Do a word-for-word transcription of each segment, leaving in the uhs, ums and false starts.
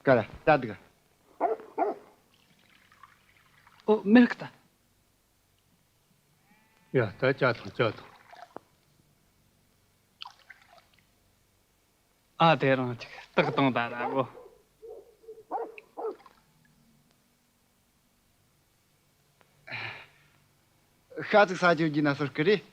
ཀ་ར་ད་དུ་ག་ཨོ་མེར་ཁ་ད། ཡ་ད་ཅག་དང་ཅག་དང་། ཨ་དེ་རང་ཅིག་སྟག་དང་ད་ར་གོ། ཤ་ཚིག་ས་ཆོད་རྒྱུ་ན་སོར་གི་རེད།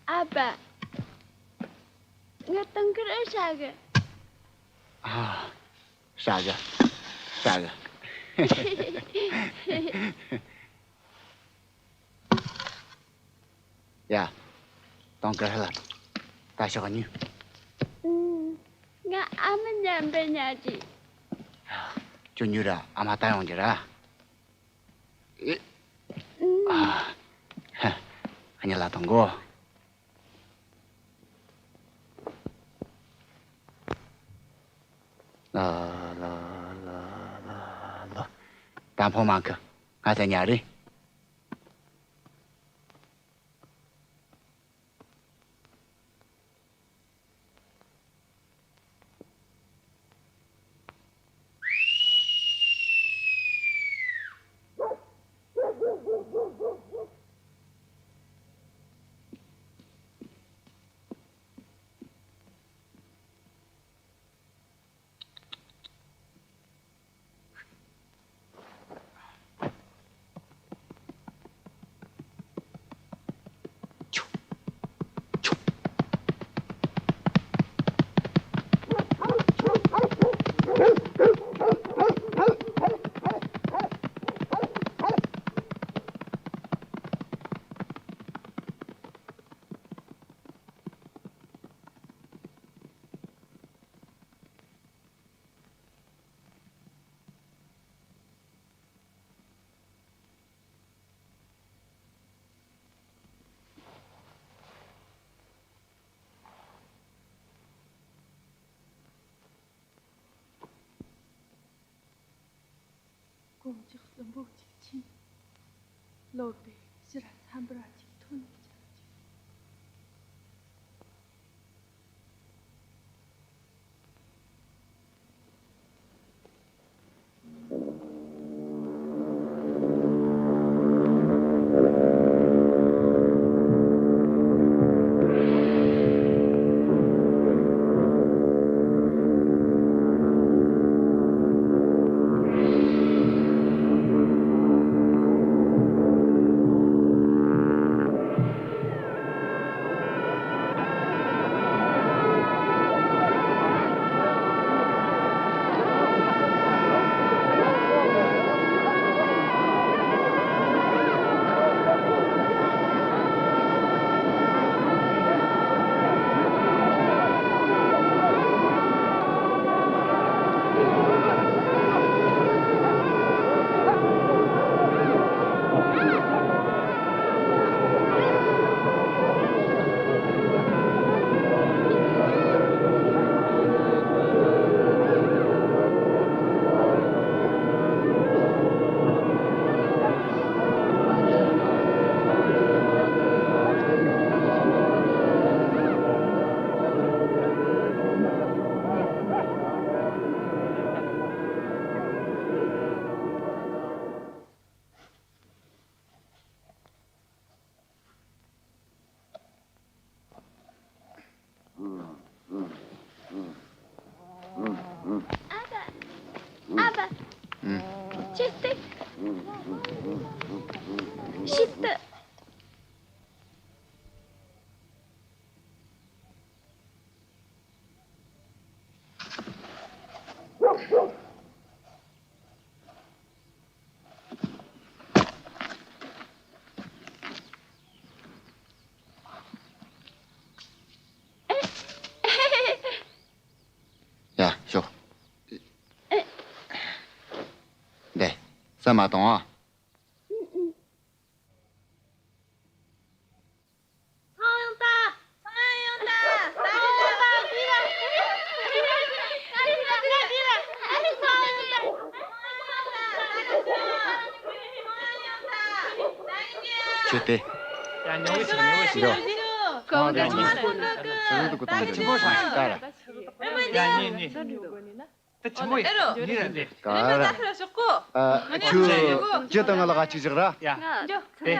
ཨ་ཕ། ངའི་དུང་དཀར་ཨེ་ཧྲ་གི། ཨ། ཧྲ་གི། ཧྲ་གི། ཡ། དུང་དཀར་ལ། ད་ཞོགས་ཉོས། ང་ཨ་མ་མཉམ་པའི་ཉལ་གྱི། ཁྱོད་ཉོས་ར་ཨ་མ་ད་ཡོང་གི་ར། ཨ། ཧ། ཨ་ཉི་ལ་དང་གོ། ལ་ལ་ལ་ལ་ལ། ད་ཕོ་མ་ཁི། ང་ཚ་ཉ་རེད། དགོང་ཇག་སྲིན་པོ་གཅིག་ཕྱིན། ལོ་པའི་ཕྱིར་འཚམས་པར་གཅིག་ཐོན་ནས་ཆ་གཅིག་ཨ་ཕ། ཨ་ཕ། ཨུམ། ཅི་སྟེ། ཤི་སྟེ། ཡ་ཤོག་འདི་ཟ་མ་གཏོང་ཨ། ཆེ་སྟེ། ཡ་ཉོ་གི་ཆེ་ཉོ་གི་ཆེ། འགྲོ། གང་ག་ཆེ་མ་རེད། ཆེ་རུ་འདུག་གི་གཏོང་རྒྱུ་ཆེ་མོ་ཤ་ཡ། ཡ་ཉེ་ཉེ། དེ་ཆེ་མོ་ཡ་ཉེ་ར་དེ། ག་ར། ཨ་ཁྱོད་ཁྱོད་དང་ང་ལ་ག་ཅིག་བཞག་ར། ཡ། དེ།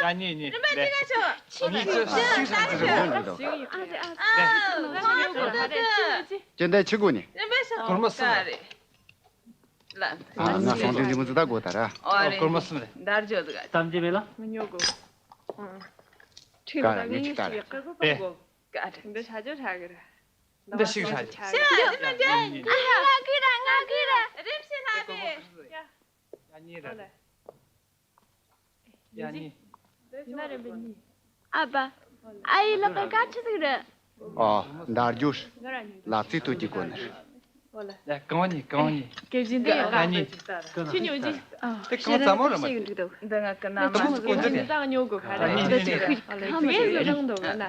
ཡ་ཉེ་ཉེ། དེ། ཉེ་ཅི་ཤིག་ཤིག་ཤིག་ཤིག་ཅི་འདྲ་ཆི་གོ་ནི། ལ། ཨ་ང་སོང་དུས་འདི་མོ་ཟིག་ད་གོ་ད་ར། ཨོ་རེད། སྐོར་མོ་གསུམ་རེད། འདར་འཇོག་ཟིག་ག་གཏམ་རྒྱུ་མེད་ལ། མི་ཉོ་གོ། ཁྲིག་ག་ར་ངས་ཅིག་ལྟ་ར། ཨེ། ག་རེ། འདི་ཧྲ་ཇོ་ཧྲ་གི་ར། འདི་ཞིག་ཧྲ་ཇོ། ང་གི་ར་ང་གི་ར། རེམ་ཤེ་ན་དེ། ཡ་ཉེ་ར། ཡ་ཉེ། ཡིན་ན་རེད་པས་ཉེ། ཨ་ཕ། ཨ་ཡེ་ལགས་ཀྱི་བཀའ་ཁྲི་ཟིག་རེད། ཨོ། འདར་རྒྱུ། ལབ་ཙེ་ཐོག་གི་གོ་ནི་རེད། ལ་གང་ཉེ་གང་ཉེ། སྐད་ཆ་འདི་ཡང་ཡ་ཉེ། ཁྱོད་ཉོ་རྒྱུ། དེ་གང་ཙམ་མོ་རེད་མ། འདི་ང་ཀི་ན་མ་ད་མོ་ཀོ་འདི་ནས་ད་ཉོ་དགོས་ག་རེ། ཉེ་ཉེ་ཉེ། ངས་ཟོ་རང་འདུག་ག་ན།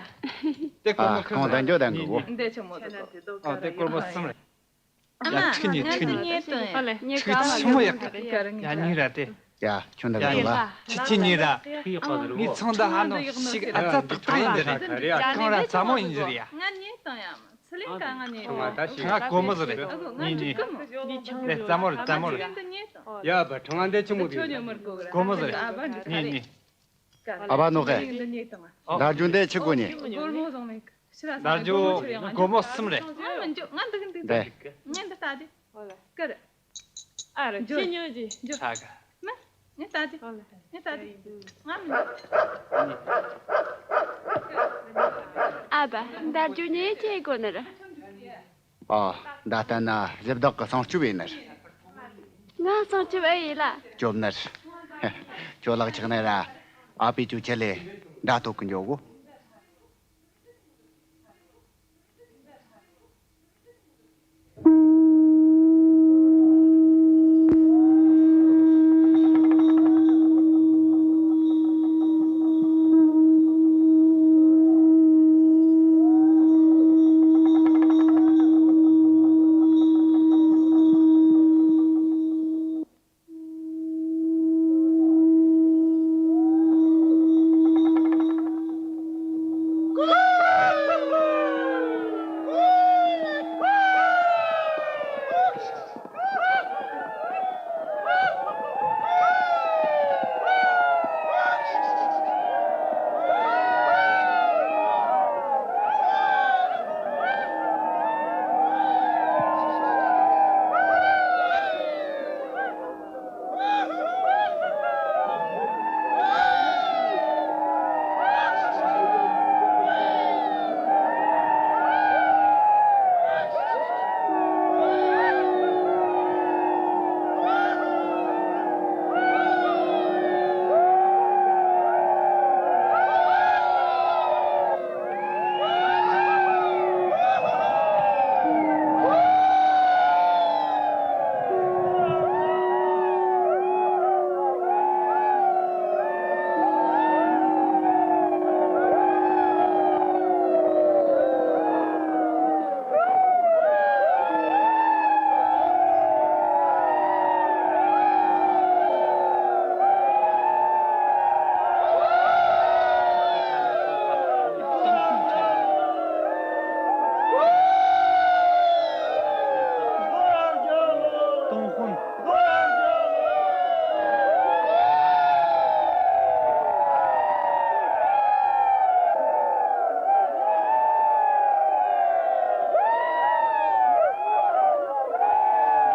དེ་སྐོར་མོ་ཁ་ཟ། ཉེ་ཉེ། འདི་ཆུ་མོ་དུ་གོ། ཨ་དེ་སྐོར་མོ་གསུམ་རེད། ཨ་མ། ཡ་ཁྲིག་ཉེ་ཁྲིག་ཉེ། ཁྲིག་ཆུ་མོ་ཡག་གི། ཡ་ཉེ་ར་དེ། ཡ་ཁྱོད་འདི་ག་འདུག་ལ། ཁྱི་ཁྱི་ཉེ་ར། ངའི་ཚོང་འདི་ཧ་ནོ་ཞིག་ཨ་ཙ་ཏག་ཏག་ཡིན་འདི་རེད། གང་ར་ཙ་མོ་ཡིན་འདི་རེད་ཡ། ང་ཉེ་དང་ཡ་མ། ཚི་ལིང་ག་ང་ཉེ་ར། ང་གོ་མོ་ཟིག་རེད། ཉེ་ཉེ། ལས་ཙ་མོ་རེད་ཙ་མོ་རེད། ཡ་བ་ཁྲང་འདི་ཆུ་མོ་གི། གོ་མོ་ཟིག་རེད། ཉེ་ཉེ། ཨ་བ་ནོ་ཀེ། འདར་རྒྱུ་འདི་ཆི་གོ་ཉེ། འདར་རྒྱུ་སྒོར་མོ་གསུམ་རེད། ང་འདི་འདི་ལྟ་དེ། ཀར། ཨ་ར་ཁྱི་ཉོ་རྒྱུ། ཆ་ག་མ། ངས་ལྟ་དེ། ངས་ལྟ་དེ། ང་མི། ཨ་བ། འདར་རྒྱུ་ཉེ་ཆེ་གོ་ནི་རེད། ཨ། ད་ལྟ་ན་གཞི་བདག་གི་སྲུང་སྐྱོབ་ཡིན་ནི་རེད། ང་སྲུང་སྐྱོབ་ཨེ་ཡིན་ལ། སྐྱོབ་ནི་རེད། ཁྱོད་ལག་ཆགས་ནི་ར། ཨ་ཕས་ཁྱོད་ཆེད་ལས་འདྲ་ཐོག་གི་འཇོག་གོ།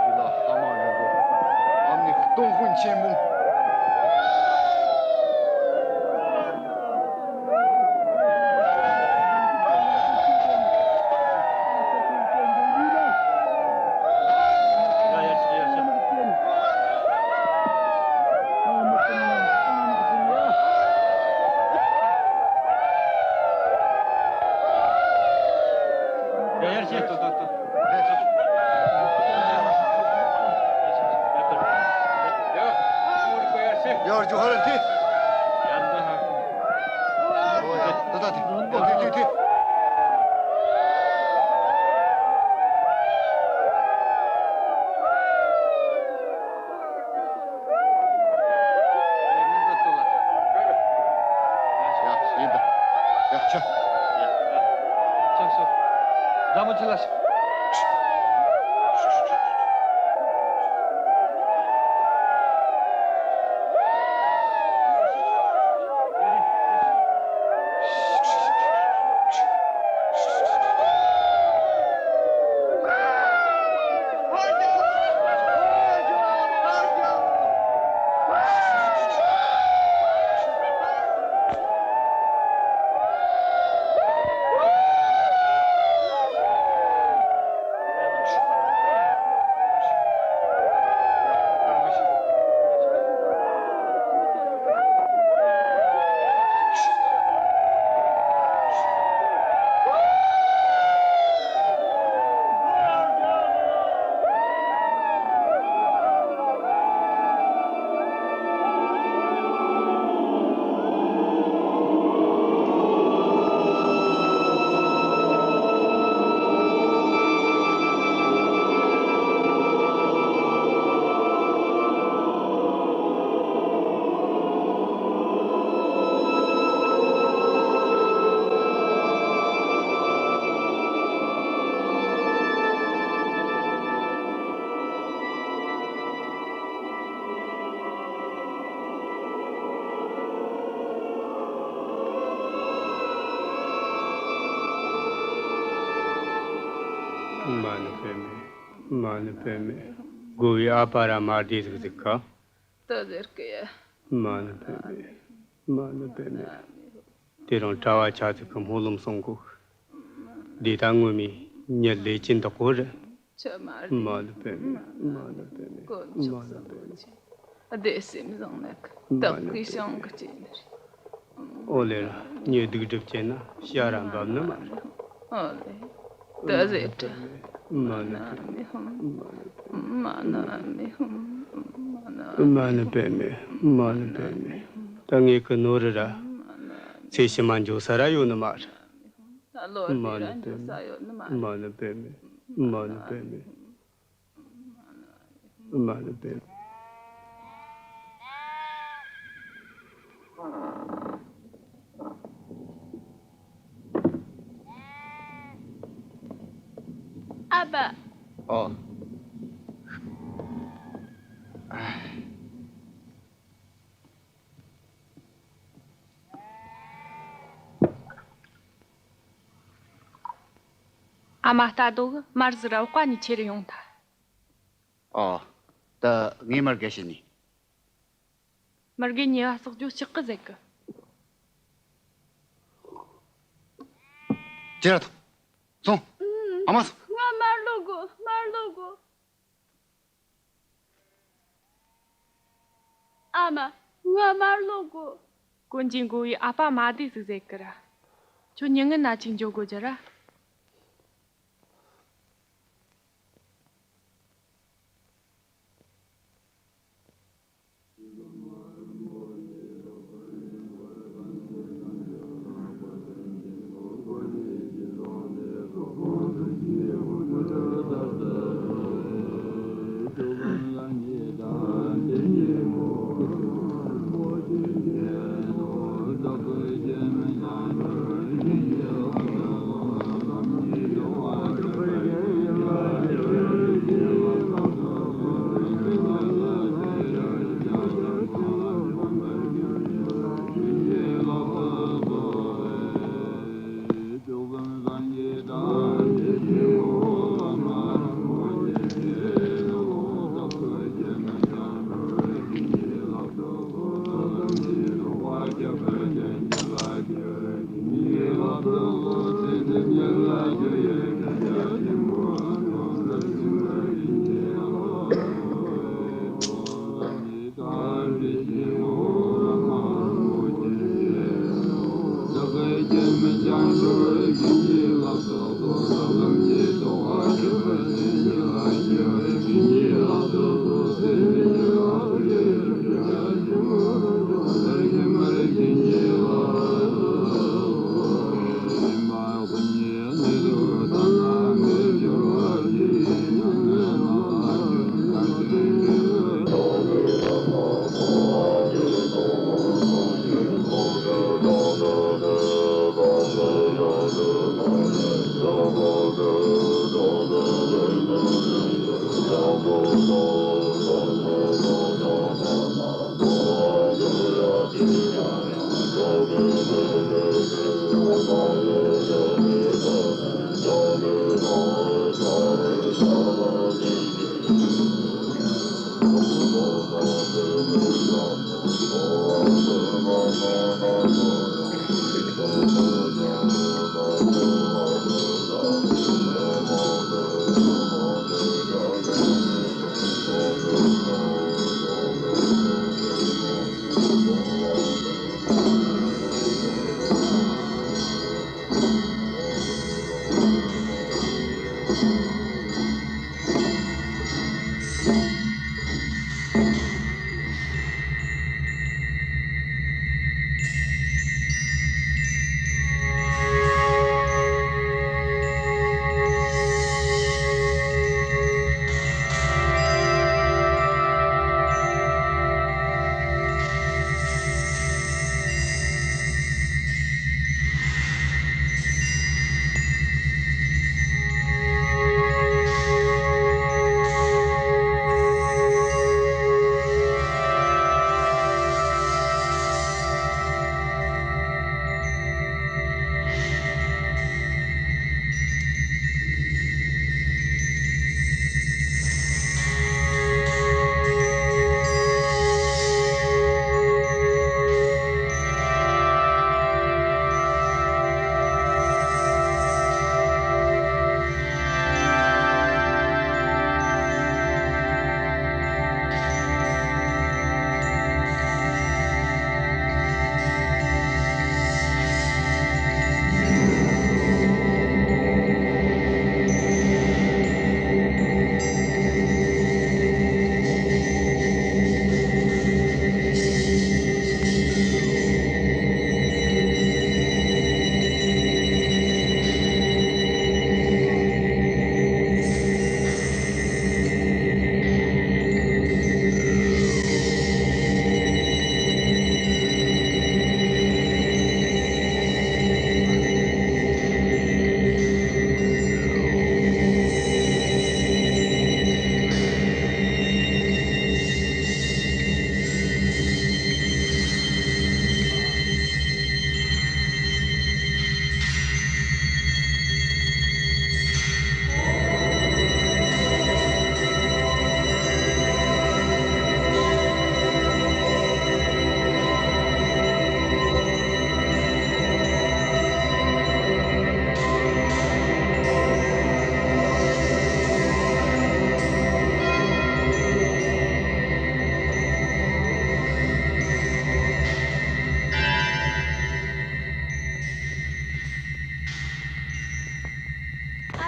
འདི་ལ་ཧ་མ་ལུས་པོ། ཨ་ནི་སྟོང་དཔོན་ཆེན་མོ། འཛམ་བུ་ཆེ་ལ། མ་ཎི་པདྨེ། མ་ཎི་པདྨེ། འགོ་བའི་ཨ་པ་ར་མ་བདེ་ཟིག་ཟིག་ག། ད་ཟེར་གི་ཡ། མ་ཎི་པདྨེ། མ་ཎི་པདྨེ། དེ་རིང་གྲྭ་བ་ཆ་ཚིག་གི་སྨོན་ལམ་གསུང་གོ། འདི་ད་ངོ་མའི་ཉིད་ལས་ཀྱི་འདག་གོ་རེད། ཆོས་མ་རེད། མ་ཎི་པདྨེ། མ་ཎི་པདྨེ། དཀོན་མཆོག་གསུམ་པོ་ཆེ། བདེ་སེམས་བཟང་ན་གི་བདག་གིས་བྱང་གི་སྐྱེ་ནི་རེད། ཨོ་ལེ་ར་ཉེ་སྡིག་སྒྲིབ་བྱས་ན་ཤ་ར་འབབ་ནི་མ་རེད། ཨོ་ལེ། ད་ཟེར་དྲ། མ་ཎི་པདྨེ། མ་ཎི་པདྨེ། མ་ཎི་པདྨེ། ད་ངེད་ཀྱི་ནོར་རི་ར་ཚེ་ཕྱི་མ་འགྱོ་ས་ར་ཡོད་ནི་མ་རེད། མ་ཎི་པདྨེ། མ་ཎི་པདྨེ། མ་ཎི་པདྨེ། མ་ཎི་པདྨེ། ཨ་ཕ། ཨོ། ཨ་མ་ལྟ་རྡོ་གི་མར་ཟི་ར་བོ་ཀ་ནས་ཁྱེར་ཡོང་ཐལ། ཨོ། ད་ངས་མར་གེ་བྱས་ནས། མར་གེ་ཉེ་བ་བསགས་རྒྱུ་ལྕགས་ཀི་ཟེར་གི། ཁྱེར་ར་ཐོངས། སོང་། ཨ་མ་སོང་། ང་མར་ལོག་དགོས། མར་ལོག་དགོས། ཨ་མ། ང་མར་ལོག་དགོས། དཀོན་གྱི་འགོ་བའི་ཨ་ཕ་མ་བདེ་ཟིག་ཟེར་གི་ར། ཁྱོད་མྱི་ངན་ན་ཅིག་འགྱོ་དགོས་རྒྱུ་ར།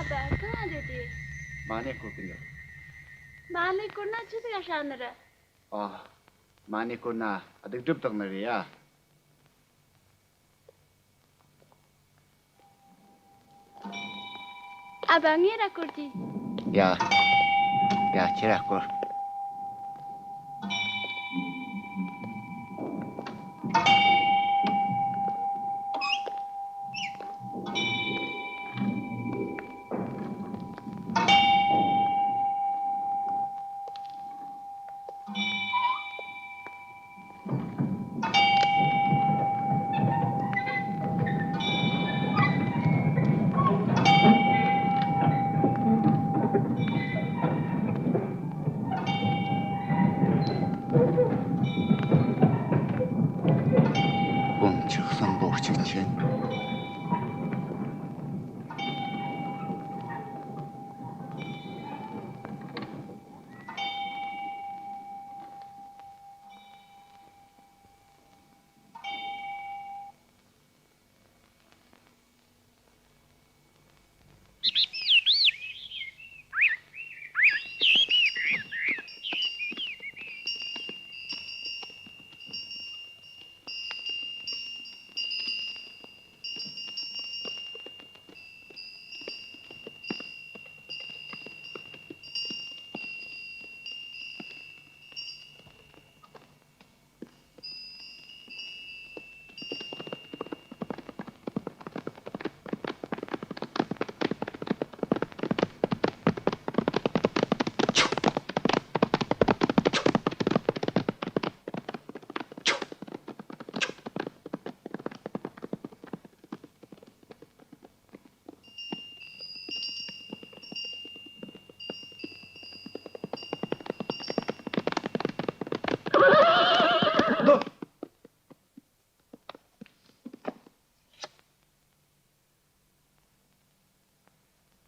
ཨ་ཕ། གང་ང་འདྲ་དེ། མ་ཎི་བསྐུར་གི་འདུག་མ་ཎི་བསྐུར་ན་ཆི་ཟིག་ག་ཧྲ་ནི་རེད། ཨ། མ་ཎི་བསྐུར་ན་སྡིག་སྒྲིབ་དག་ནི་རེད་ཡ། ཨ་ཕ། ངས་ར་བསྐུར་གྱིས། ཡ། ཡ། ཁྱེད་ར་བསྐུར།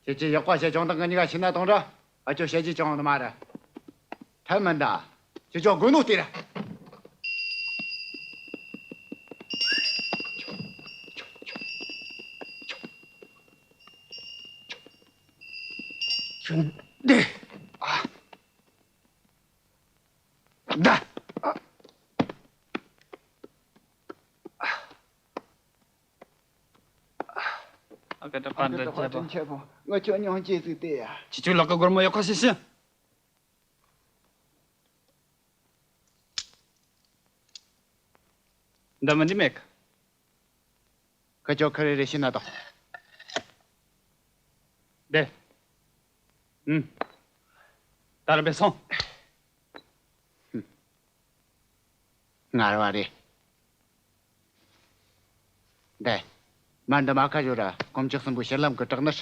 ཁྱེད་ཀྱིས་ཡག་པ་བྱས་ཀྱང་ད་ང་གཉིས་ཀ་ཤི་ན་དང་འདྲ། ཨ་ཅོ་བཤད་རྒྱུ་ཅང་ཡོད་ནི་མ་རེད། ཐབས་མི་འདུག་ཁྱེད་ཅག་དགོས་ནོ་དེ་རེད། ཁྱོད་འདི། ཨ། ད། ཨ་ཀ་ད་པ་འདྲ་ཆེ་པོ། ཆེ་པོ། ང་ཁྱོད་མྱོང་རྗེས་སུ་བལྟས་ཡ། ཁྱེད་ཚོའི་ལག་གི་སྒོར་མོ་ཡག་པོ་ཞིག་ཤི། འདི་མི་འདི་མེད། ཁ་ཅོག་ཁ་རེ་རེ་ཤི་ན་དོ། དེ། ཨུམ། ད་ར་བས་སོང་། ངར་བ་རེད། དེ། མར་འདི་མ་ཁ་ཞོ་ར་དཀོན་མཆོག་གསུམ་པོའི་ཕྱིར་ལམ་གི་བྲག་ནི།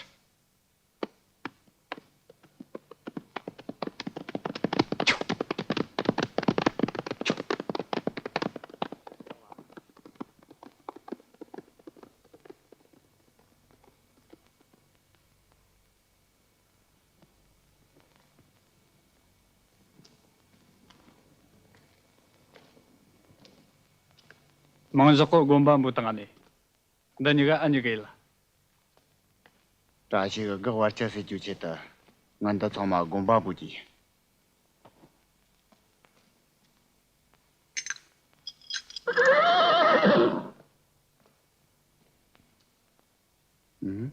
མང་ཞག་གོ་དགོན་པ་འབུ་དང་ནི། འདི་གཉིས་ཀ་ཨ་གཉིས་ཀ་ཡིན་ལ། བཀྲ་ཤིས་གི་གེགས་བར་ཆད་སེལ་རྒྱུ་ཆེད་དུ། ང་འདི་ཚང་མ་དགོན་པ་འབུ་གྱིས། ཨུམ།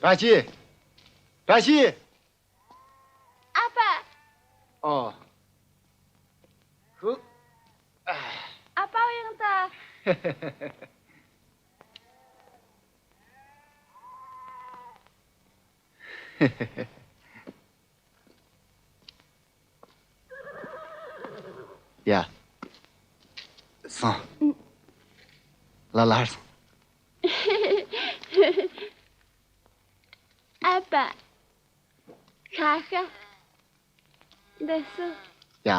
བཀྲ་ཤིས། བཀྲ་ཤིས། ཨ་ཕ། ཨོ། ཧུ། ཨ་ཕ་ཡང་ད། ཡ། སོང་། ལ་ལར་སོང་། ཨ་ཕ། ཤ་ཤ། འདི་སུ། ཡ།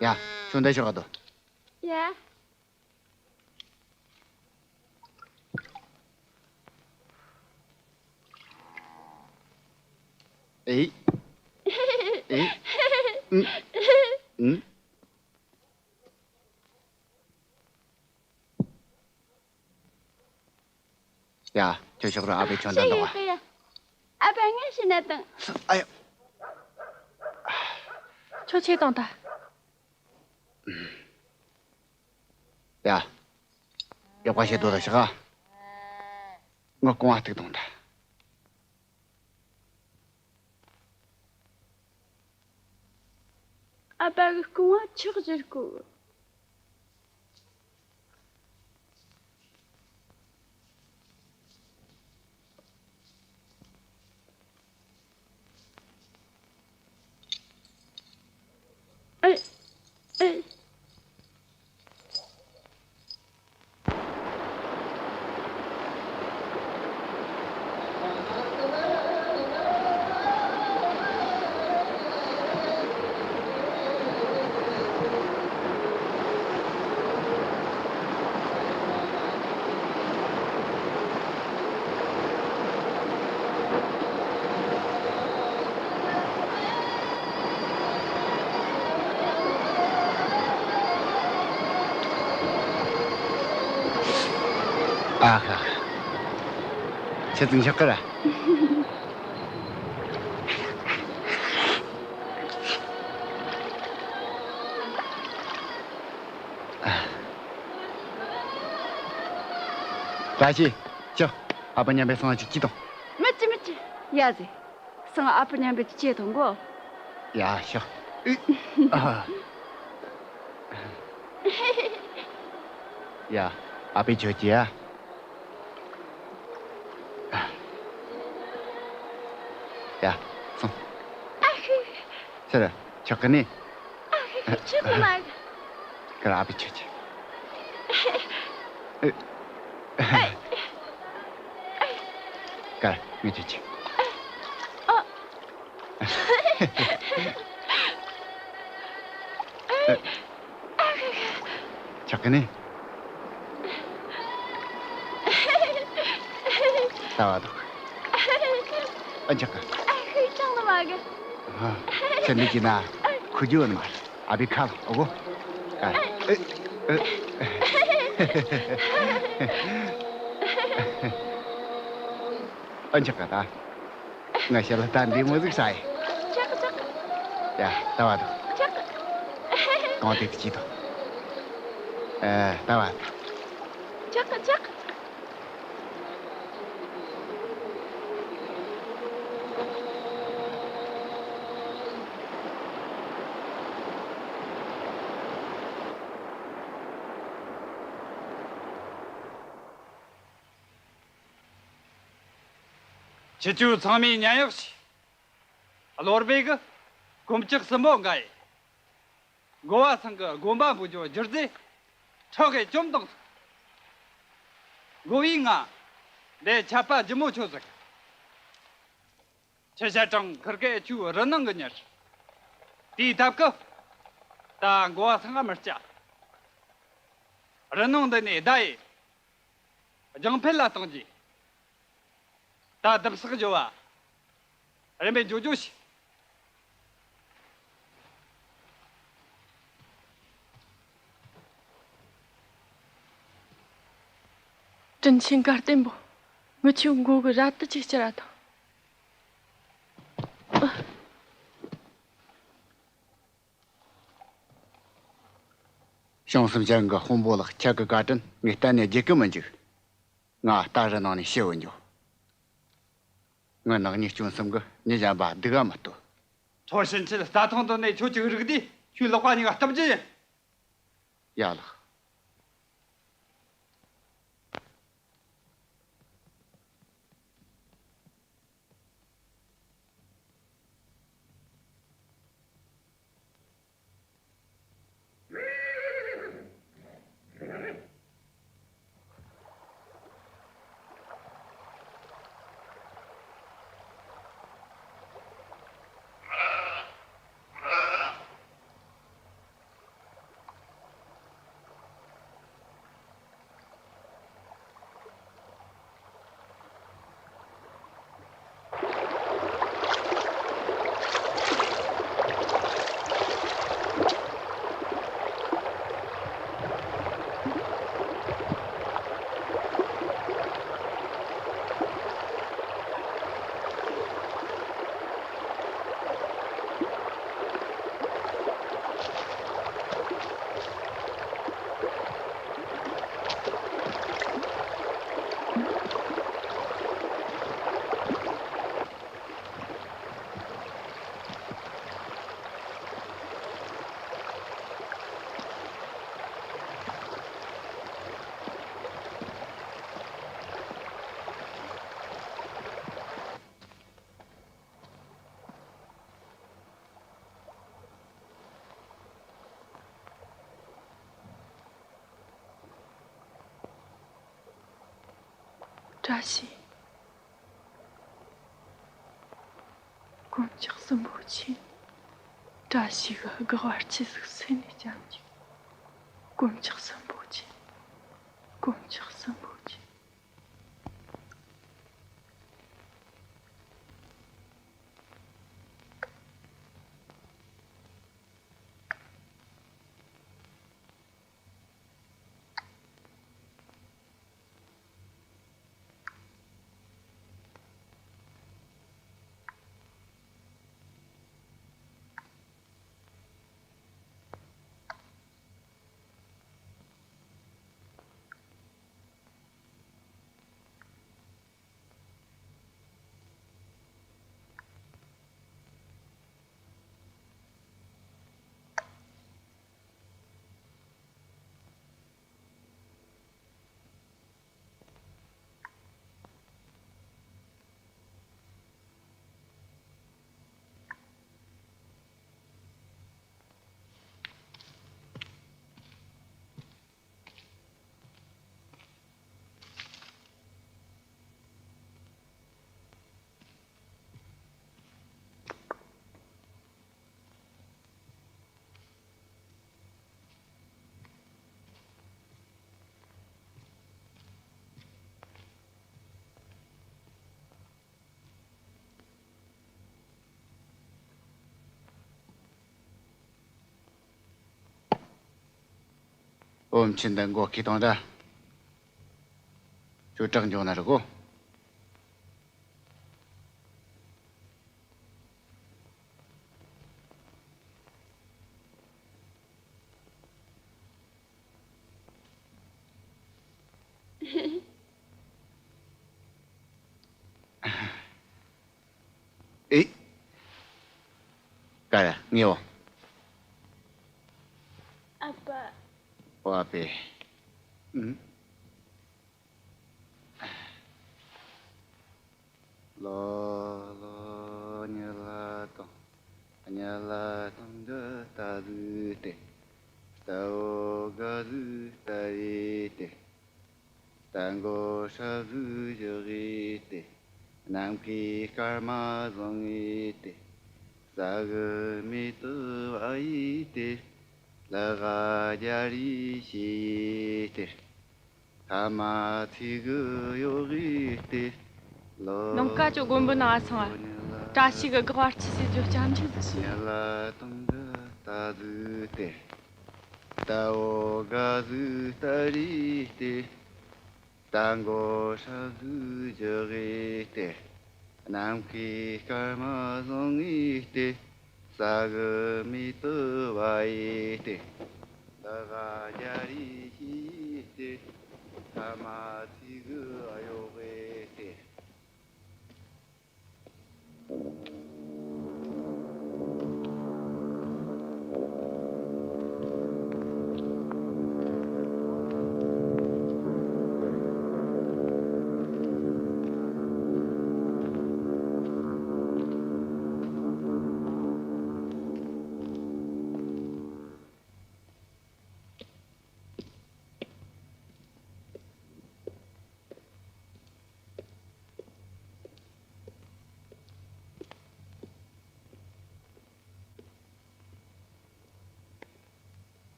ཡ། ཁྱོད་འདི་ཤོག་ག་དོ། ཡ། ཨེ། ཨེ། ཨུམ། ཨུམ། ཡ། ཁྱོད་ཤོག་ར་ཨ་ཕས་ཁྱོད་འདི་འདུག་ཨ། ཨ་ཕ་ངས་ཤི་ན་དང་། ཨ་ཡ། ཁྱོད་ཆེ་དང་ད། ཡ། ཡག་པ་བྱེད་དོ་ད་ཤག་ང་རྐང་བ་གཏུག་དང་ད། ཨ་ཕ་གི་རྐང་བ་ཆག་བཞུར་གོ། ཨེ། ཨེ། ཨ་ཧ། ཁྱེད་ཚོ་མཆོག་གི་ར། བཀྲ་ཤིས། ཅོ། ཨ་ཕ་མཉམ་པའི་སང་ཅིག་ཅི་དང་། མི་ཅི་མི་ཅི། ཡ་ཟེ། སང་ཨ་ཕ་མཉམ་པའི་ཅི་དང་གོ། ཡ་ཤོག་ཨ། ཡ། ཨ་ཕའི་ཁྱོད་ཀྱིས་ཡ། ཡ། སོང་། ཨ་ཧི། ཟེར། ཆོག་གི་ནི། ཨ་ཧི་ཧི། ཆོག་གི་མ་གི། ཀར་ཨ་ཕའི་ཁྱོད་ཀྱིས། ཨེ། ཀར་ངས་ཁྱོད་ཀྱིས། ཨ། ཆོག་གི་ནི། ལྟ་བ་འདུག་ཨ་ཆོག་གི། ཨ་ཧི། ཅང་ནི་མ་གི། ཨ། ཚེ་འདི་གི་ན་ཁུ་རྒྱུ་ནི་མ་རེད། ཨ་ཕའི་ཁ་ལ་ཨོ་གོ། ཨ། ཨ་ཆོག་གི་ད། ང་ཞལ་ལ་ལྟ་འདི་མོ་ཟིག་ས་ཡི། ཆག་ཆག་ཡ། ལྟ་བ་དང་། ཆག་གང་དེ་དུ་ཅི་དང་། ཨ། ལྟ་བ་དང་། ཆག་ཆག་ཁྱེད་ཚོ་ཚང་མས་ཉན་ཡག་བྱོས། གློ་རྦད་གི་གོམ་ལྕགས་སྲིན་པོ་འགའ་ཡིས། འགོ་བ་ཚང་གི་དགོན་པ་འབུད་རྒྱུ་བསྒྱུར་རྫས་ཁྲག་གིས་བཅོམ་བཏང་སོང་། འགོ་བའི་ང་འདི་ཆད་པ་ལྗིད་མོ་ཆོད་ཟིག་ཁྱི་ཤ་སྦྲང་ཁིར་གེ་ཆུ་རུ་ནང་གི་ཉར། དེའི་སྟབས་ཀྱིས་ད་འགོ་བ་ཚང་མི་སྐྱ། རུ་ནང་འདི་ནས་བརྡ་ཡི་རྒྱང་འཕེལ་ལ་གཏོང་རྒྱུ། ད་དིམ་བསགས་འགྱོ་བ། རིམ་པས་འགྱོ་འགྱོ་ཞིག་དྲིན་ཆེན་གར་བརྟན་པོ། ངི་ཆོའི་མགོ་གི་རལ་དུ་ཅིག་བཅིར་ར་དང་། བྱང་སེམས་ཅན་གྱི་དཔོན་པོ་ལགས། ཁྱེད་ཀྱི་བཀའ་དྲིན་ངས་གཏན་ནས་བརྗེད་གི་མི་འཇུག་ང་རྟ་རི་ནང་ནས་ཤི་བོ་འགྱོ། ངའི་ནག་ཉེས་སྐྱོན་གསུམ་གྱིས་མྱི་གཞན་པ་སྡུག་ག་མི་གཏོད། ཁྲོ་ཕྱིན་ཆད་རྩྭ་ཐང་དུ་ནས་ཁྱོད་ཀྱི་རིགས་དེ་ཁྱོའི་ལག་པ་གཉིས་ཀ་གཏུབ་རྒྱུ་ཡིན། ཡ་ལགས། བཀྲ་ཤིས། དཀོན་མཆོག་གསུམ་པོ་མཁྱེན། བཀྲ་ཤིས་ཀྱི་སྒེག་པ་ཆི་ཟིག་སེམས་ནས་སྐྱབས་འཇུག་དཀོན་མཆོག་གསུམ་པོ་མཁྱེན། དཀོན་མཆོག་གསུམ་པོ་མཁྱེན། ཨོམ་ཆི་འདི་མགོ་ཁེ་དང་འདྲ། ཁྱོད་དྲག་འཇོག་ན་རི་གོ། ཨེ། ཀ་ཡ་ངེའོ། ཨ་ཕ། ཨོ་ཨ་ཕེ། ཨུམ། ལོ་ལོ་ཉི་ལ་དང་། ཉི་ལ་དང་འདི་ལྟ་ལུས་ཏེ། རྟའོ་དགའ་ལུས་ལྟ་རེ་སྟེ། རྟ་མགོ་ཧྲ་ལུས་བཞག་ཡེ་སྟེ། ནམ་མཁའི་སྐར་མ་བཟང་ཡེ་སྟེ། ས་གི་མེ་ཏོག་བ་ཡེ་སྟེ། ལ་ག་རྒྱ་རི་ཤི་ཡེ་སྟེ། ཐ་མ་ཚིག་གི་གཡོག་གི་སྟེ། ལོ་ནང་ཀ་ཅོ་དགོན་པོ་ནང་ང་སོང་ང་། བཀྲ་ཤིས་གི་དགག་བར་ཆི་ཟེར་རྒྱུ་སྐྱབས་འཇུག་ཟིག་ཞུ། ཉི་ལ་དང་འདི་ལྟ་ལུས་ཏེ། རྟའོ་དགའ་ལུས་ལྟ་རེ་སྟེ། རྟ་མགོ་ཧྲ་ལུས་བཞག་ཡེ་སྟེ། ནམ་མཁའི་སྐར་མ་བཟང་ཡེ་སྟེ། ས་གི་མེ་ཏོག་བ་ཡེ་སྟེ། ལ་ག་རྒྱ་རི་ཤི་ཡེ་སྟེ། ཐ་མ་ཚིག་གི་གཡོག་ཡེ་སྟེ།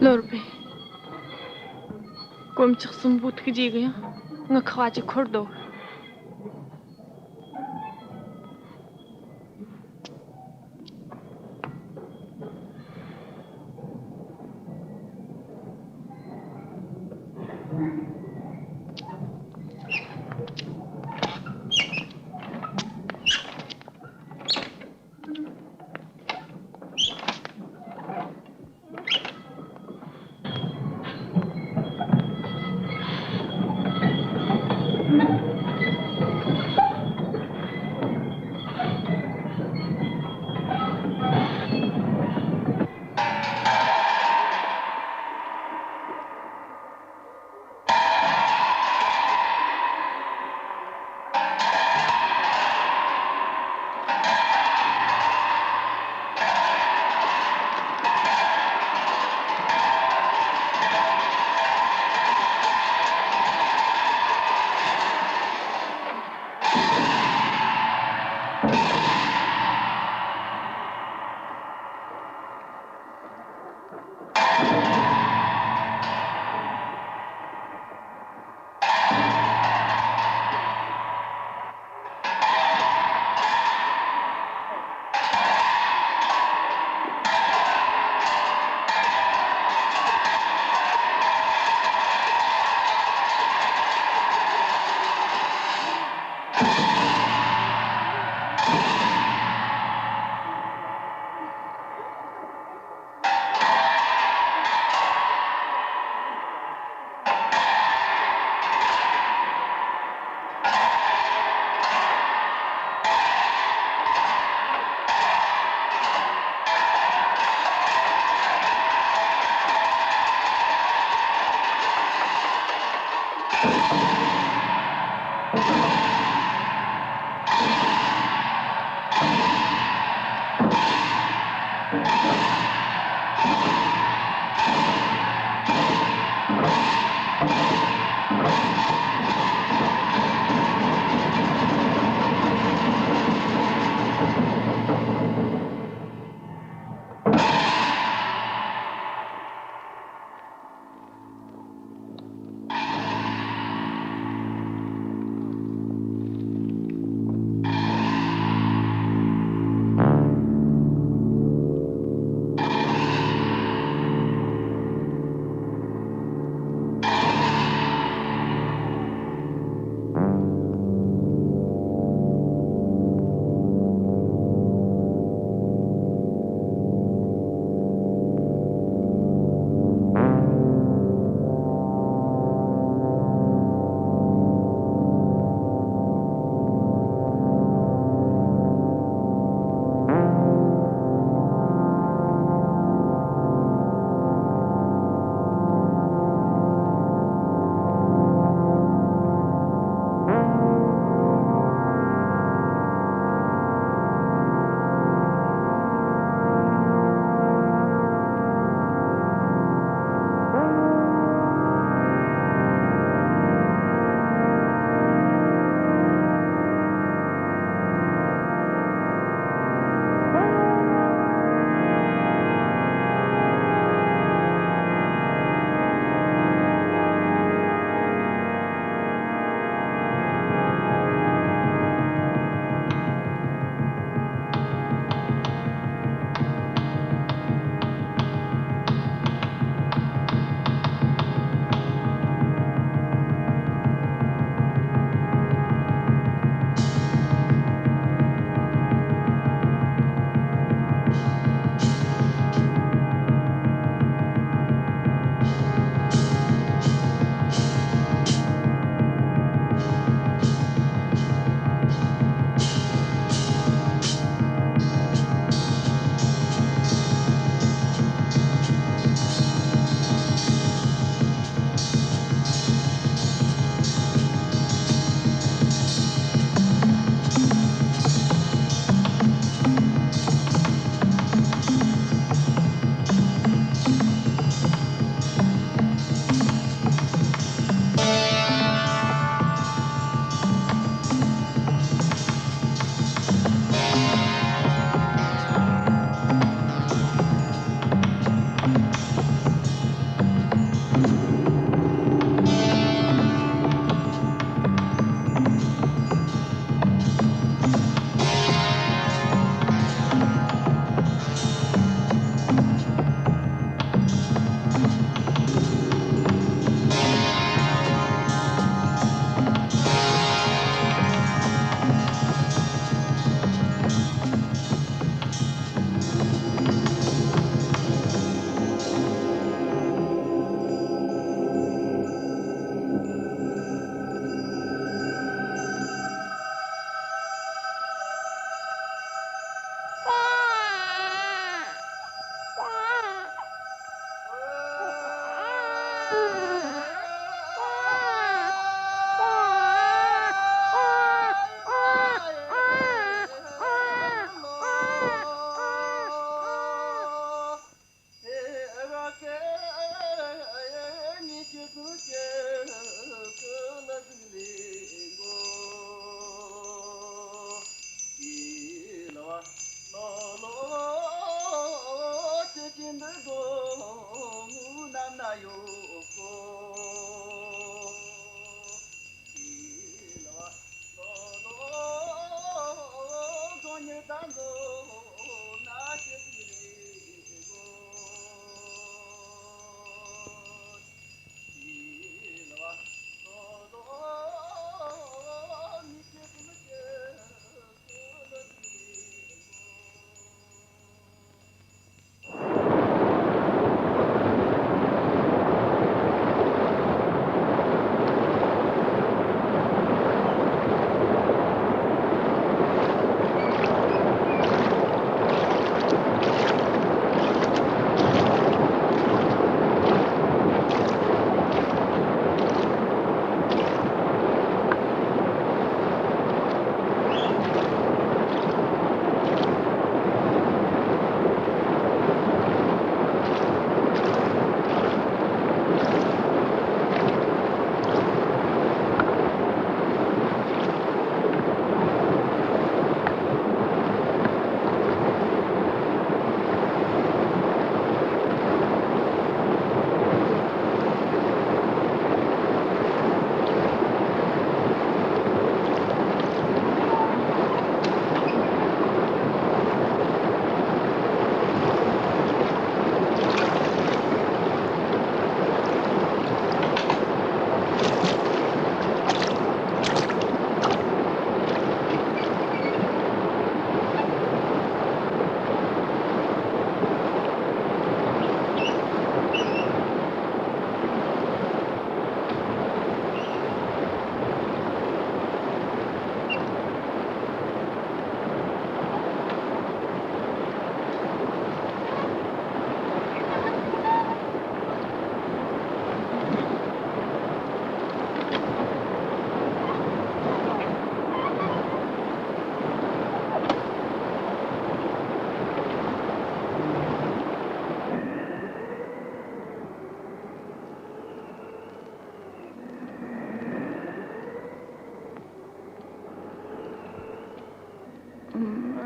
དོར་བས། དཀོན་མཆོག་གསུམ་པོའི་ཐུགས་རྗེ་གིས་ཡང་ངའི་ཁ་བ་ཅིག་འཁོར་འདུག་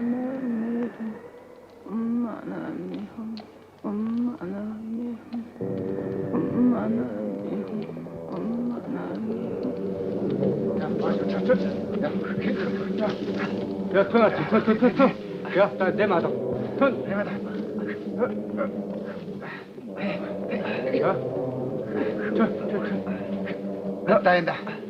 ཡ། ཐོན། ཐོན། ཐོན། ཐོན། ཐོན། ཡ། ད་བསྡད་མ་ཐག་ཐོན། བསྡད་མ་ཐག་ཡ། ཐོན། ཐོན། ཐོན། ད་ཡིན་ད།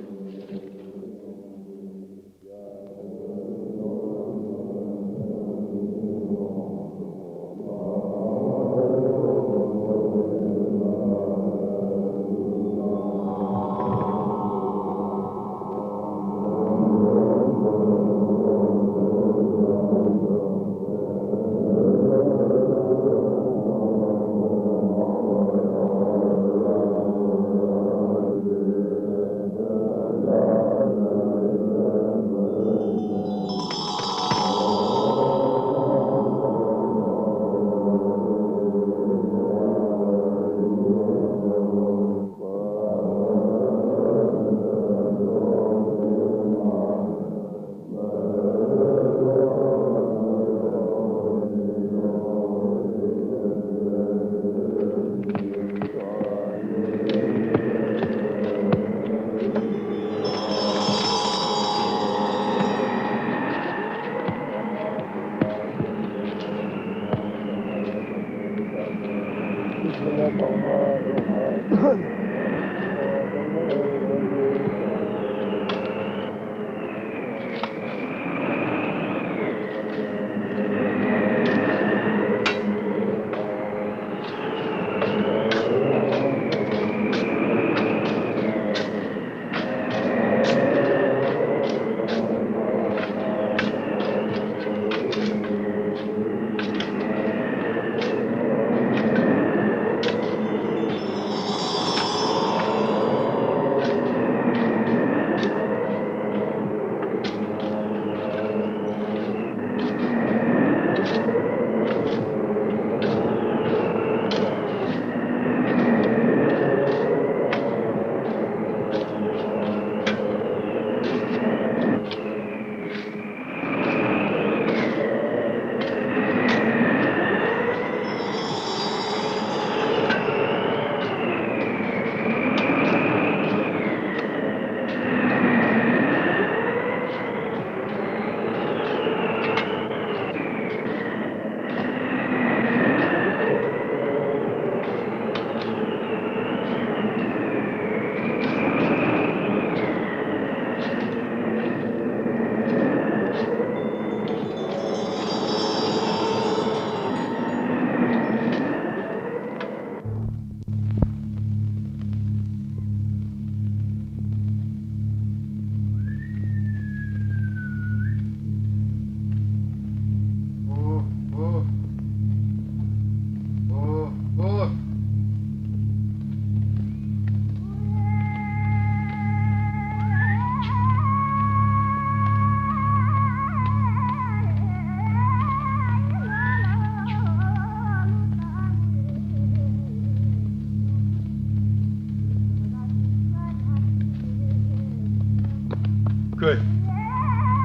ཀོས།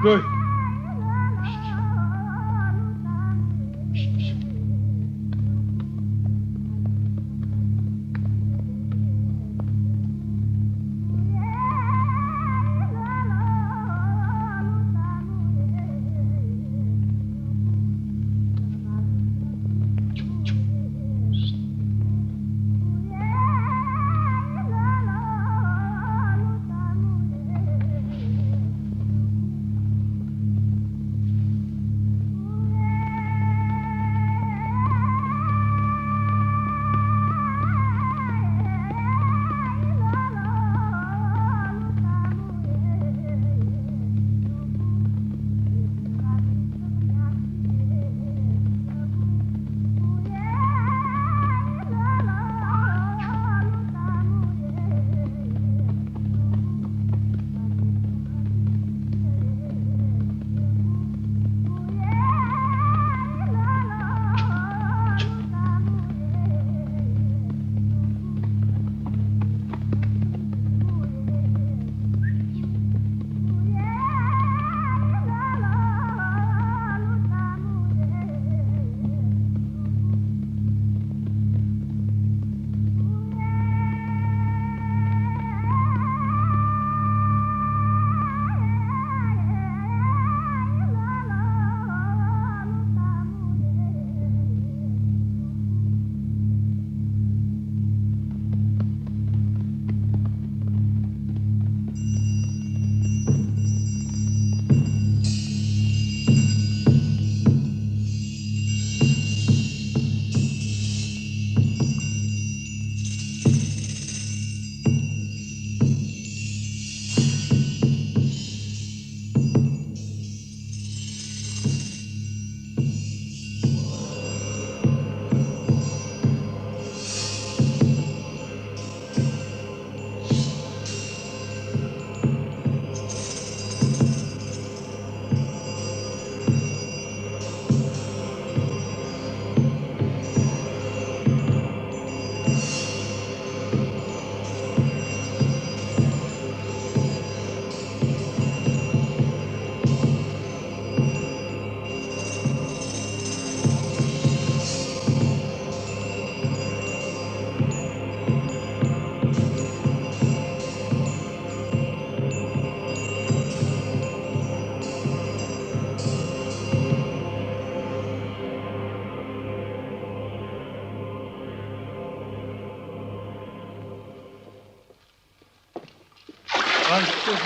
ཀོས།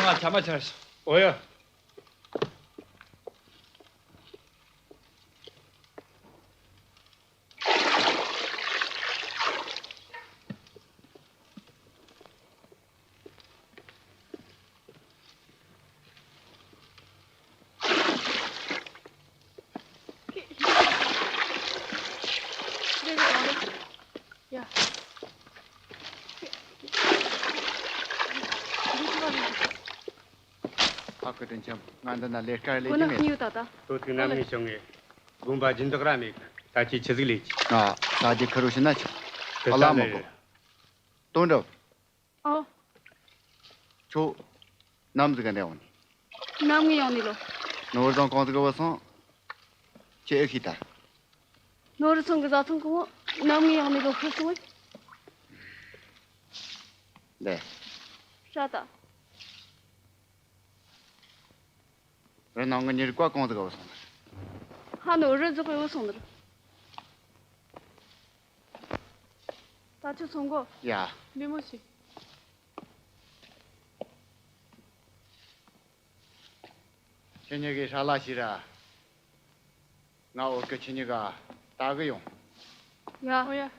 ཨ། ཐ་མ་ཆར་སོང་། འོ་ཡ། ཨ་ཁུ་དྲིན་ཆེན། ང་འདི་ན་ལས་ཀ་ལས་ཀྱི་མེད། ཁོ་ན་ཡོད་ད་ད། ལྟོ་ཐུག་ནམ་ངས་བྱུང་ངས། དགོན་པ་སྦྱིན་བདག་ར་མེད་གི། ད་ཁྱེད་ཆི་ཟིག་ལས་ཀྱི། ང་ས་རྒྱུ་ཁུ་རུ་ཕྱིན་ན་ཆོག་དེ་ཨ་ལ་ལྟ་མོ་ལེ་གོ། རེད། དོན་གྲུབ། ཨོ། ཁྱོད་ནམ་ཟིག་ག་འདྲ་ཡོང་ནི། ནམ་ངས་ཡོང་ནི་ལོ། ནོར་བཟང་གང་ཟིག་ག་བུད་སོང་། ཁྱེད་ཨེ་ཤེས་ད། ནོར་བུ་ཚང་གི་བཟའ་ཚང་གང་བོ་ནམ་ངས་ཡོང་ནི་ལོ་ཁུར་སོང་བས། ལེ། ཤ་ད། རི་ནང་གི་མྱི་རིགས་པ་གང་ཟིག་ག་བུད་སོང་ནི། ཧ་ནོ་རི་རྫོགས་པའི་བུད་སོང་ནི་རེད། ད་ཁྱོད་སོང་གོ། ཡ། བདེ་མོ་བྱོས། ཁྱེད་གཉིས་ཀྱིས་ཧྲ་ལ་ཞིག་ར། ང་འོག་གི་ཁྱེད་གཉིས་ཀ་ལྟ་གི་ཡོང་། ཡ། ཨོ་ཡ།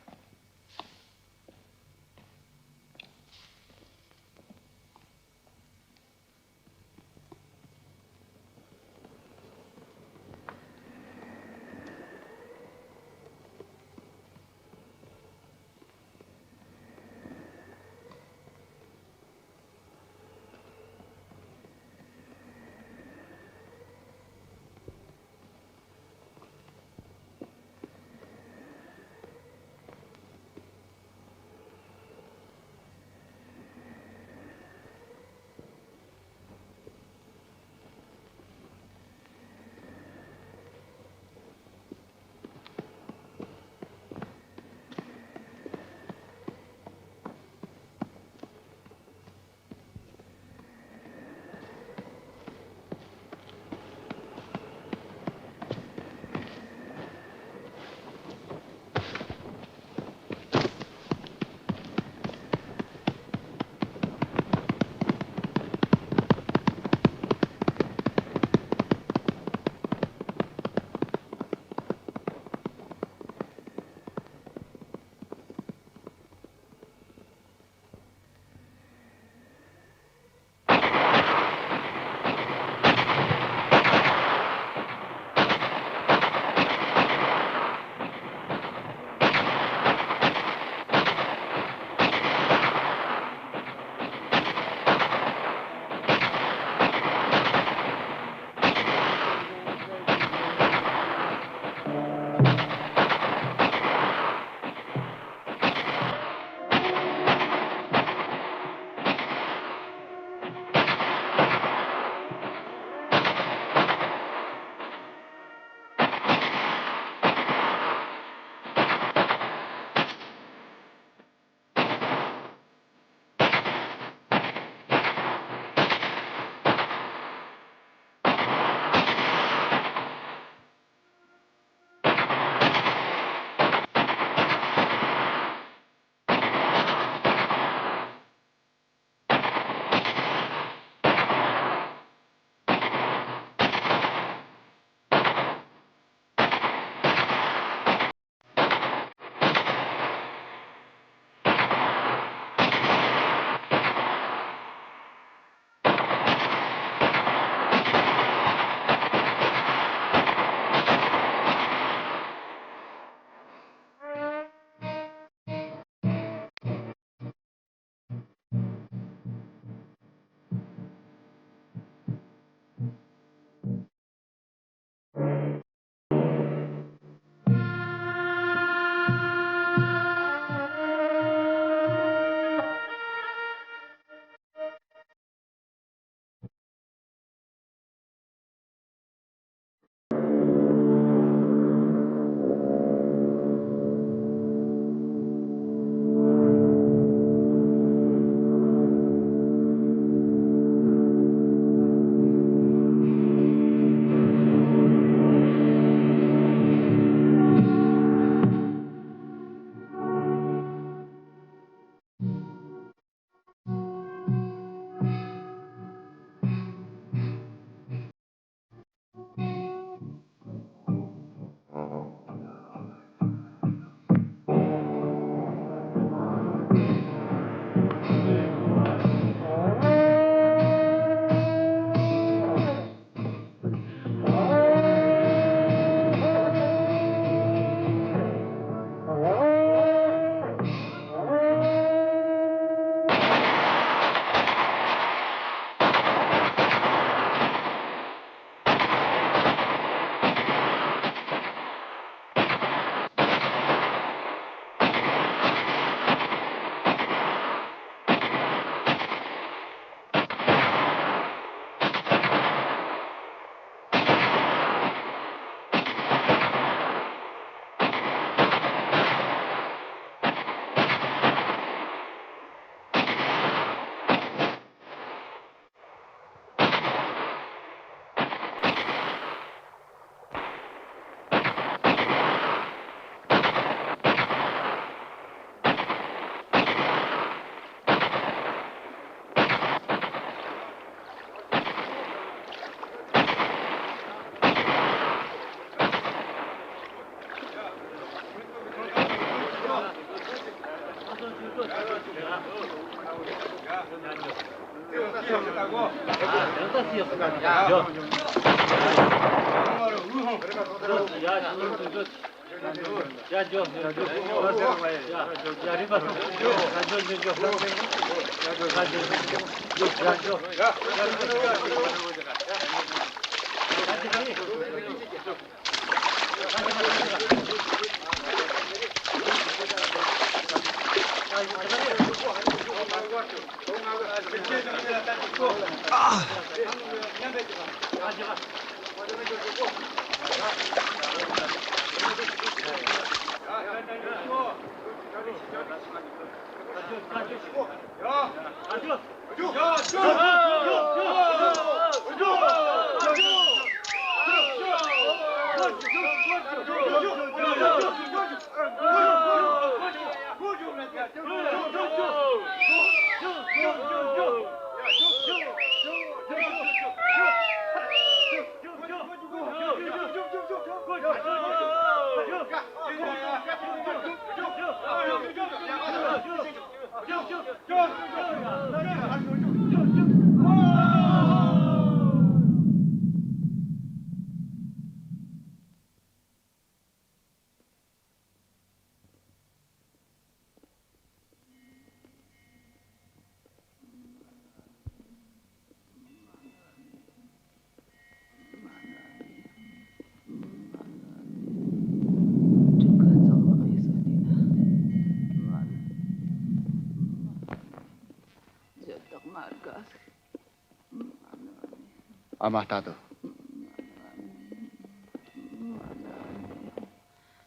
ཨ་མ་ལྟ་དུ།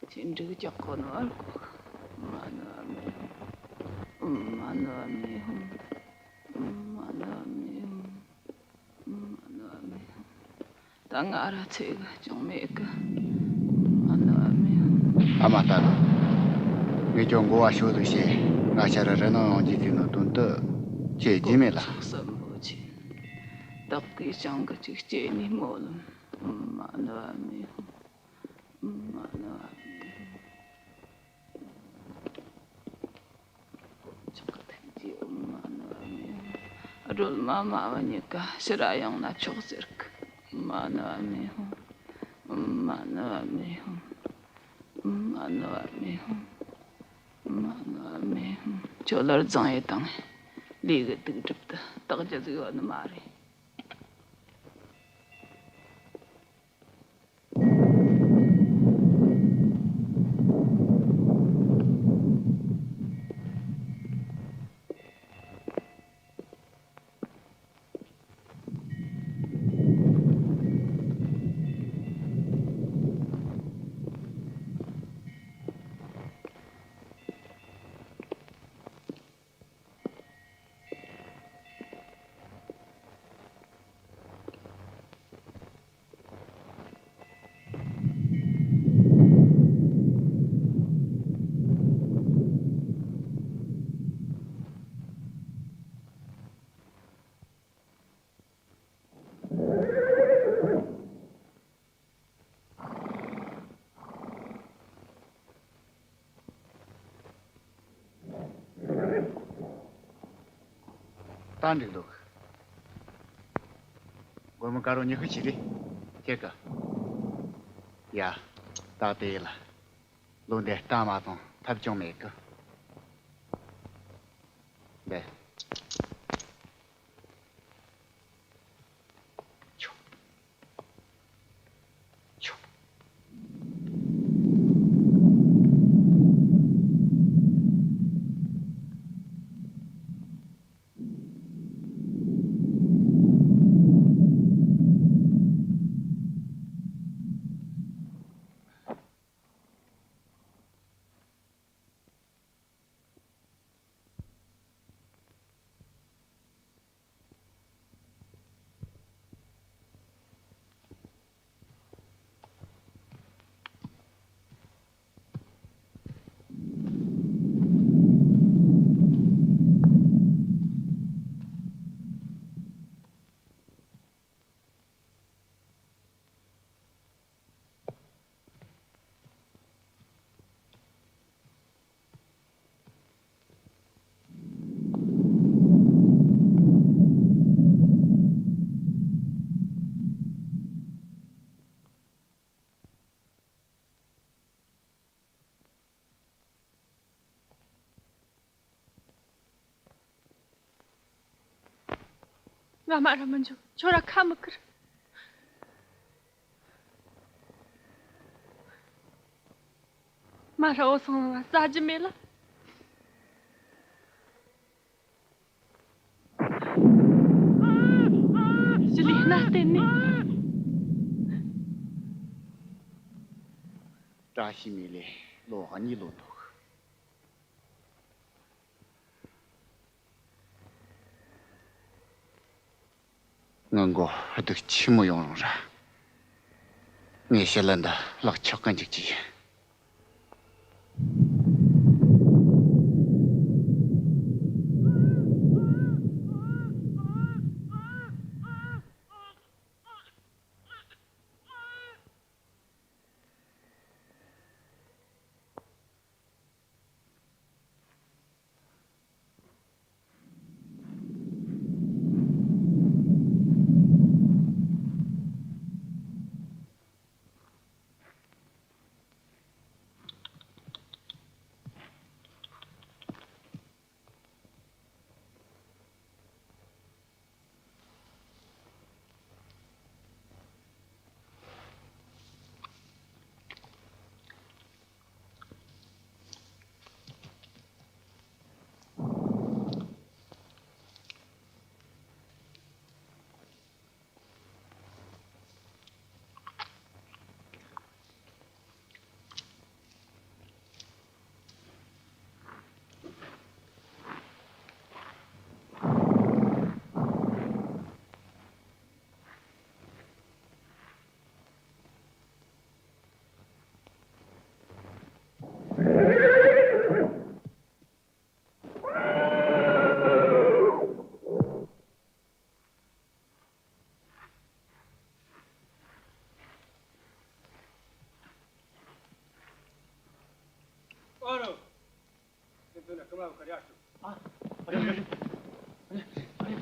ཁྱེད་འགྲིག་ཀྱག་གོ་ནོ་ཨར་གོ། མ་ནོ་ཨ་མེ་ཧུམ། མ་ནོ་ཨ་མེ་ཧུམ། མ་ནོ་ཨ་མེ་ཧུམ། མ་ནོ་ཨ་མེ་ཧུམ། ད་ང་ར་ཚེ་གི་ཅུང་མེད་གི། མ་ནོ་ཨ་མེ་ཧུམ། ཨ་མ་ལྟ་དུ། ངས་ཀྱང་མགོ་བ་ཤོ་དུ་བྱས། ང་ཤ་ར་རི་ནང་ཡོང་རྒྱུ་དེ་ནོ་དོན་དུ་ཁྱེད་རྒྱུས་མེད་ལ། བསམ་བློ་ཆེ། བདག་གིས་ཅང་གི་ཅིག་སྐྱེས་ནས་སྨོ་ལམ། མ་ནོ་ཨ་མེ་ཧུམ། མ་ནོ་ཨ་མེ་ཧུམ། ཆོག་གི་ཐུགས་རྗེ་ཨོཾ་མ་ནོ་ཨ་མེ་ཧུམ། སྒྲོལ་མ་མ་བུ་གཉིས་ཀ་ཕྱི་ར་ཡོང་ན་ཆོག་ཟེར་གི། མ་ནོ་ཨ་མེ་ཧུམ། མ་ནོ་ཨ་མེ་ཧུམ། མ་ནོ་ཨ་མེ་ཧུམ། མ་ནོ་ཨ་མེ་ཧུམ། ཁྱོད་ལར་རྫོང་ཡེ་དང་། ལས་གི་སྡིག་སྒྲིབ་ཏུ་དག་རྒྱུ་ཟིག་ཡོད་ནི་མ་རེད། ད་འགྲིག་འདུག་སྒོར་མོ་དཀར་རོ་ཉི་ཤུ་ཅིག་རེད། ཁྱེད་ཀ་ཡ། ད་དེ་ལ། ལོ་འདི་ལྟ་མ་སོང་ཐབས་ཅང་མེད་གི། འདི། ཆོག་ཆོག་ང་མ་ར་མི་འཇུག་ཁྱོད་ར་ཁ་མི་ཁུར། མ་ར་འོ་སོང་ལ་ཟ་རྒྱུ་མེད་ལ། ཞི་ལི་སྣ་བསྟན་ནས། བཀྲ་ཤིས་མེ་ལེ་ལོ་གཉིས་ལོ་འདུག་ང་མགོ་སྡུག་ཆེན་མོ་ཡོང་རུང་ར། ངས་ཞི་ལི་འདི་ལག་ཆགས་ཀི་འཇུག་གི་ཡིན། ཨ་རོ། དེ་ཚོ་ནས་རྐུ་མ་བ་ག་རེ་ཡག་ཤོག་ཨ། ཨ་རེ། ཨ་རེ། ཨ་རེ།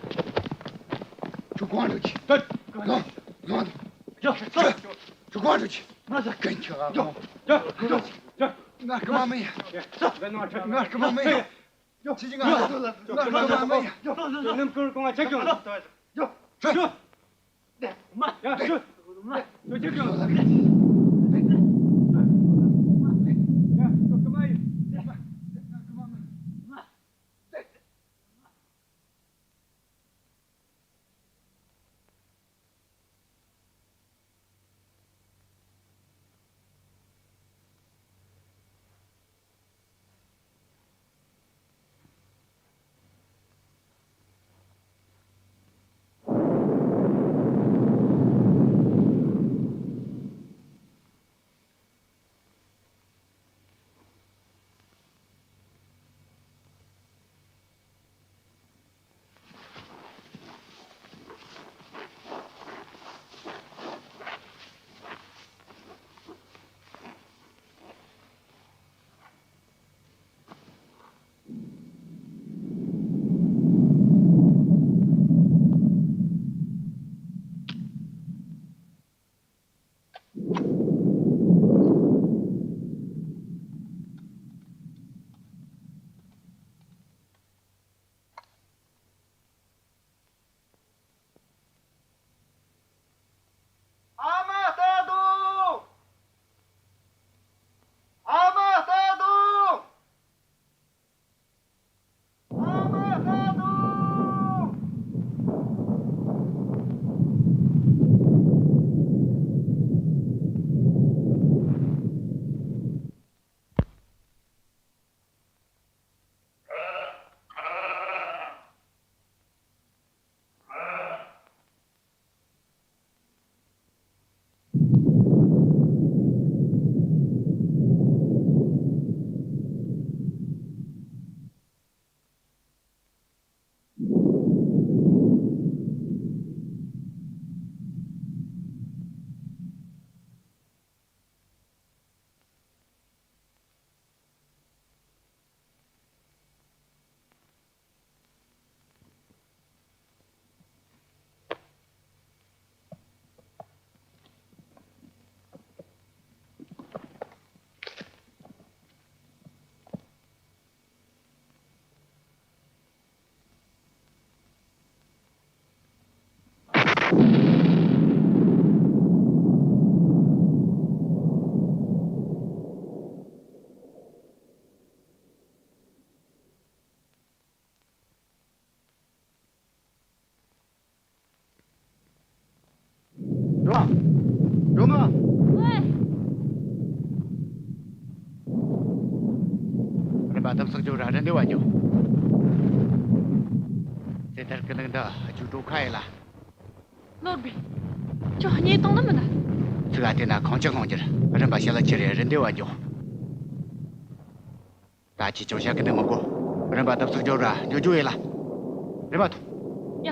ཁྱོད་གང་འགྲོ་ཆི། ད། ལོ། ལོ། ཡ། ཁྱོད་གང་འགྲོ་ཆི། ང་ཚོ་གན་ཆི་ག་ཡ། ཡ། ཡ། ང་རྐུ་མ་མིན། ཡ། ད་ནང་ཆ། ང་རྐུ་མ་མིན། ཡ། ཁྱེད་ཀྱི་ང་ཚོ་ང་རྐུ་མ་མིན། ཡ། ནམ་གུང་གང་ང་ཆ་ཀྱང་། ཡ། ཡ། ཡ། ཡ། ཁྱོད་ཀྱི་ང་ཚོ། ཡ། ཁྱོད་ཀྱི་ང་ཚོ། སྒྲོལ་མ། ཨོའེ། རིམ་པ་ཐབས་སྲུང་ཇོ་ར་རི་འདེ་བ་འཇོ། དེ་ལྟར་ཀི་ལིང་འདི་རྒྱུགས་འགྲོ་ཁ་ཡི་ལ། ལོར་བི། ཁྱོད་རྙེད་བཏང་ནི་མིན་ན། ཚིག་ཨ་དེ་ན་ཁང་ཆ་ཁང་གྱུར། རིམ་པ་ཞལ་ལ་ཁྱེར་རེ་རི་འདེ་བ་འཇོ། ད་ཅི་ཅོ་བྱ་གི་འདི་མི་གོ། རིམ་པ་ཐབས་སྲུང་ཇོ་ར་འཇོ་འཇོ་ཡི་ལ། རིམ་པ་ཐུ། ཡ།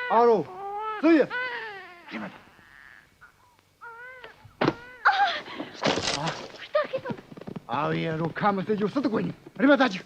ཨ་རོ། སུ་ཡིན། རེམ་མ་ད། ཨ་ཡ་རོ། ཁ་མི་སེ་ཡོ་སི་ཏུ་གོ་ཉི། རེམ་མ་ད་ཅིག།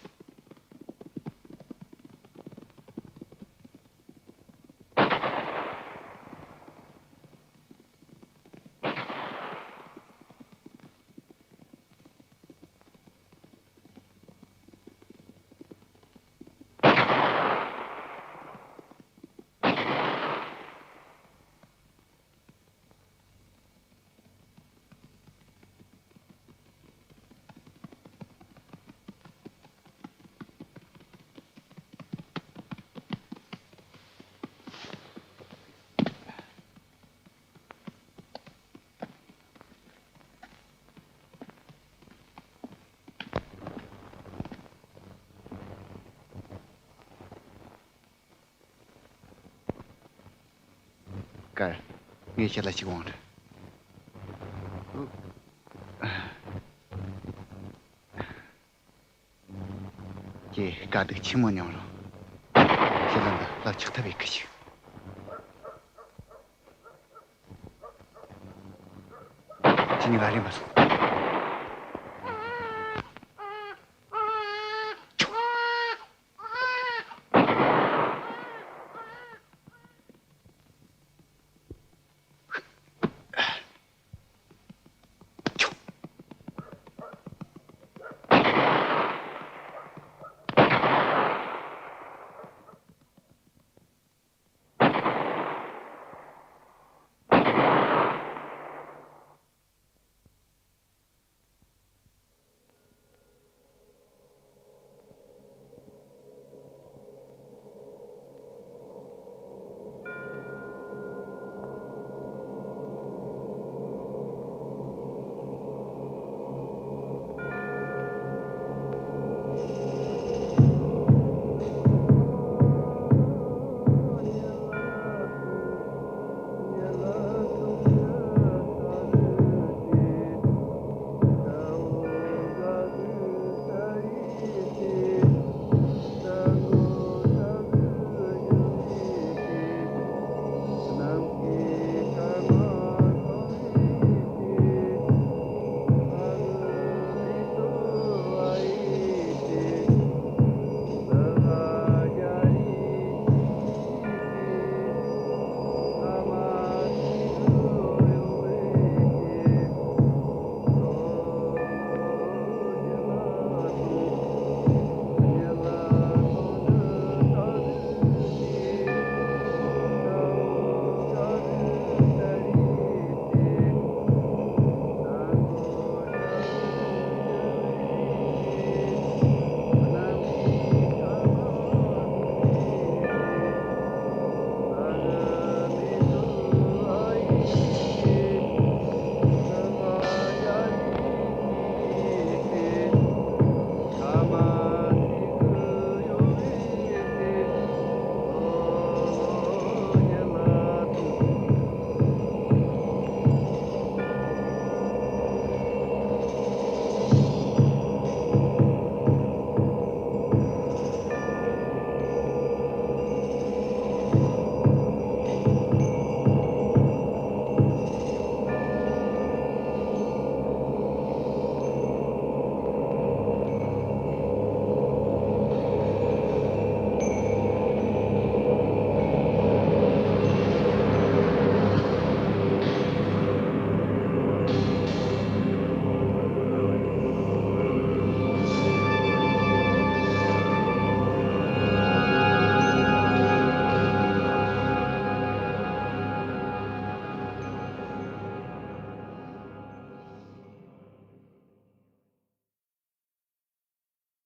ཀར། ངས་ཁྱེད་ལ་ཅིག་དབང་རེད། ཀྱེ། དཀའ་སྡུག་ཆེན་མོ་མྱངས་རུང་། ཁྱེད་ལ་འདི་ལབ་ཆགས་ཐབས་ཡོད་གི་ཞིག། ཁྱེད་གཉིས་ཀ་རེམ་མ་སོང་།